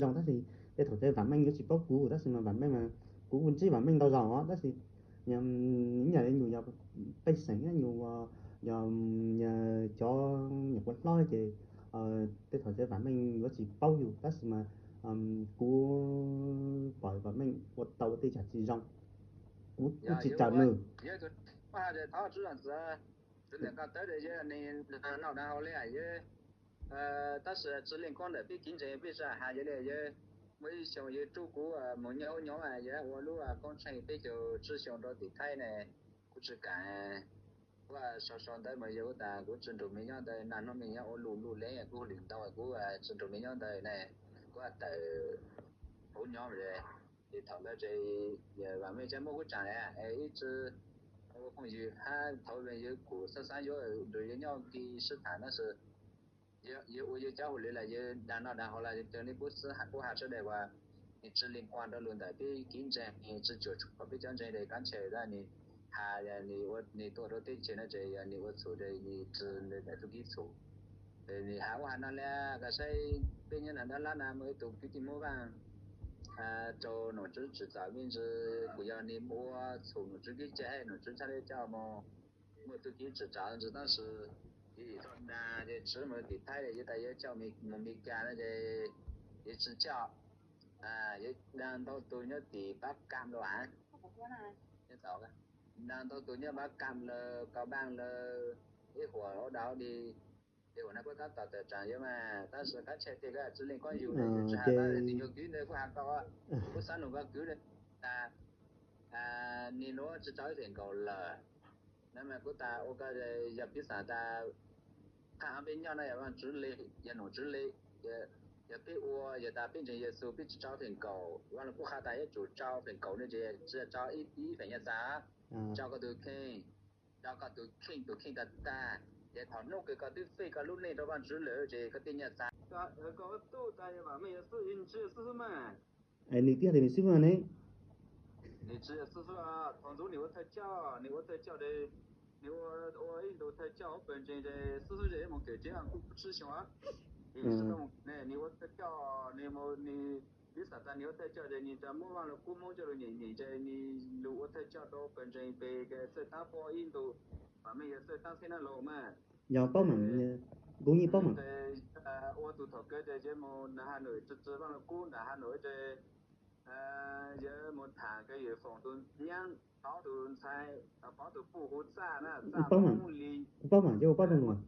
zoo, tab sis tej thaum tej vam meej yuav tsis paub kuv, tab sis mas vam meej mas kuv kuj ntsib vam meej ntau zaus os, tab sis ib yam li nyuam yog pej xeem, nyuam yog cov nyuam qhuav hlob ces tej thaum tej vam meej yuav tsis paub yus, tab sis mas kuv pom vam meej ua tau tej yam tsis zoo, kuv kuj tsis raws nws. Tab sis tsis li koj ntawm peb kev ntseeg peb sab has yog li yog muaj ib xyoo yawg rub kuv mus nyob ub nyob mas yawg ua lub koob tsheej peb caug tsib xyoo rau tim Thaib ne, kuv tsis kam, kuv sau sau ntawv mas yawg ua tas kuv tsis nrug mej nyob ntawd, nag hnub mej nyob ua luj luj le kuv hu lwm ntau kuv tsis nrug mej nyob ntawd ne, kuv tawm hauv nyob mas. Ces thaum ntawd ces vam meej tsis muaj kuv tsaam es ib tsi ua phooj ywg hab thaum yawg kuj xav xav yuav nrug yawg nyob kiv sib tham tab sis yawg ua yawg cov hauj lwm los yawg dag noj dag haus los yawg cov li kuv xwb, kuv has sawv daws uas nws tsis li kuas rau lus ntawm peb kev ntseeg, nws tsis cuam tshuam peb cov ntseeg es kav ntshe tab nws has, nws tuaj rau teb chaws no ces yog nws ua txhum ces nws tsis ntawm tug kev txhum. Nws has ua has no li, koj saib peb nyob nram Dab Lab na muaj ib tug kwv tij Hmoob Vaaj rau nom tswv tsim txom me ntsis, kuj yog nws ua txhum nom tswv kev cai, nom tswv txhaj le coj mus muaj tug kev tsim txom ntsis tab sis yog dag ces tswv mus tim Thaib, yog tas yog coj mus Meskas no ces yog tsis coj. Yog dag ntau tug nyob tim Pab Kam los a, dag ntau tug nyob Pab Kam lawm, Kaus Npaaj lawm, ib huam ua dau di, ces huam no kuj tab tom tawm tsaam yuav mas tab sis kav ntshe tej koj tsis leej koj yug, tsis has tab sis nyuag kwv ntawd kuj has tau, kuv xav nug koj kwv tas nws nuav tsis tso ib feem kaum lawm na mas kuv tas ua koj yog piv xam tas qhov peb nyob no yog Vaajtswv le, yog nom tswv le, yog peb ua yog tas peb ntseeg Yexus peb tsis tso feem kaum, Vaaj Lug Kub qha tas yuav tsum tso feem kaum ne ces tsis tso ib feem nyaj txag, tso koj tus kheej, tso koj tus kheej, tus kheej tag tag, ces thaum hnub kws koj twb fij koj lub neej rau Vaajtswv lawm ces koj tej nyaj txag, koj ua tub tas yog vam meej yog xwb, nws tsis yog xwb xwb mas. Nws tib hais tias nws xwb xwb ne. Nws tsis yog xwb xwb, thaum ntxov nws ua thawj coj, nws ua thawj coj, nws ua ib ntu thawj coj huv pawg ntseeg ces xwb xwb ces mus kawm tsev kuj tsib xyoo. Nws ua thawj coj, nws, nws, piv xam tas nws ua thawj coj ces nws tas muab Vaaj Lug Kub Hmoob coj lug nyeem nyeem ces nws lug ua thawj coj rau pawg ntseeg pem Txawj Taab Pob ib ntu, vam meej yog Txawj Taab Xeeb Nab Laug mas. Yog paub mam, kuv yeej paub mam. Ua tus thaum kawg ces yawg mus nram Has Noim, tsi tsi Vaaj Lug Kub nram Has Noim ces yawg mus tham kawg, yawg foom tus nyaab, paub tus ntxhais, paub tus puj hu Txaj na, Txaj Moob Lis. Kuv paub mam, yawg ua paub zoo lug.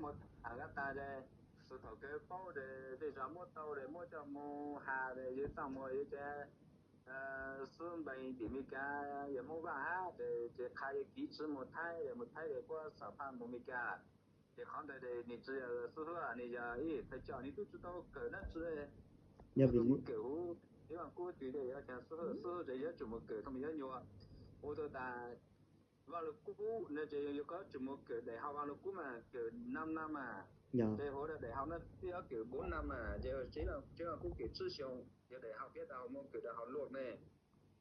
Mus tham tas ces tus thaum kawg paub ces tej zag muab tau ces muab coj mus has ces yawg txaj muag yawg ces xub npeeg tim Mes Kas, yawg Hmoob Vaaj hab ces qha yawg kiv tsi mus Thaib, yawg mus Thaib ces puab xam phaj mus Mes Kas. Ces qhov ntawd ces nws tsi yog xib hwb, nws yog ib thawj coj, nws tub tsi tau kawm dlaab tsi. Yog vim mus kawm huv, ib Vaaj Kub tug ces yog xib hwb ces yuav tsum mus kawm thaum me nyuam nyuam. Ua tau tas Vaaj Lug Kub no ces yuav kov tsum mus kawm daim hauv Vaaj Lug Kub mas kawm nam nam mas. Ces huv daim hauv no twb yuav kawm npuv nam mas ces tsev Vaaj Kub kawm tsib xyoo, yog daim hauv phiab tas mus kawm daim hauv luag ne,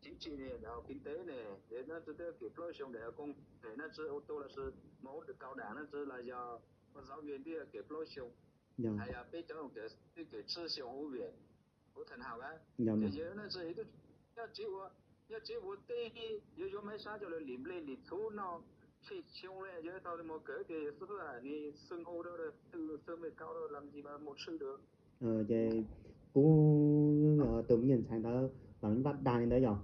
chính trị ne, daim hauv kinh tế ne, ces dlaab tsi twb kawm plaub xyoo daim hauv công nghệ dlaab tsi ô tô lossis mus huv kaus dam dlaab tsi los yog ua giáo viên twb yuav kawm plaub xyoo. Has yog peb cov kawm twb kawm tsib xyoo huv viam, huv thành hauv a. Ces yawg dlaab tsi nyob tsev ua, nyob tsev ua teb, yuav yuav maiv sab coj lug lim nplej lim txhuv noj, tsheej xyoo le yuav tau mus kawm ces xib hwb nws xưng hô rau, tự xưng mình cao rồi làm gì mà mục sư được. Ces kuv tus me nyuam ntxhais ntawd los npaj dag li ntawd yog.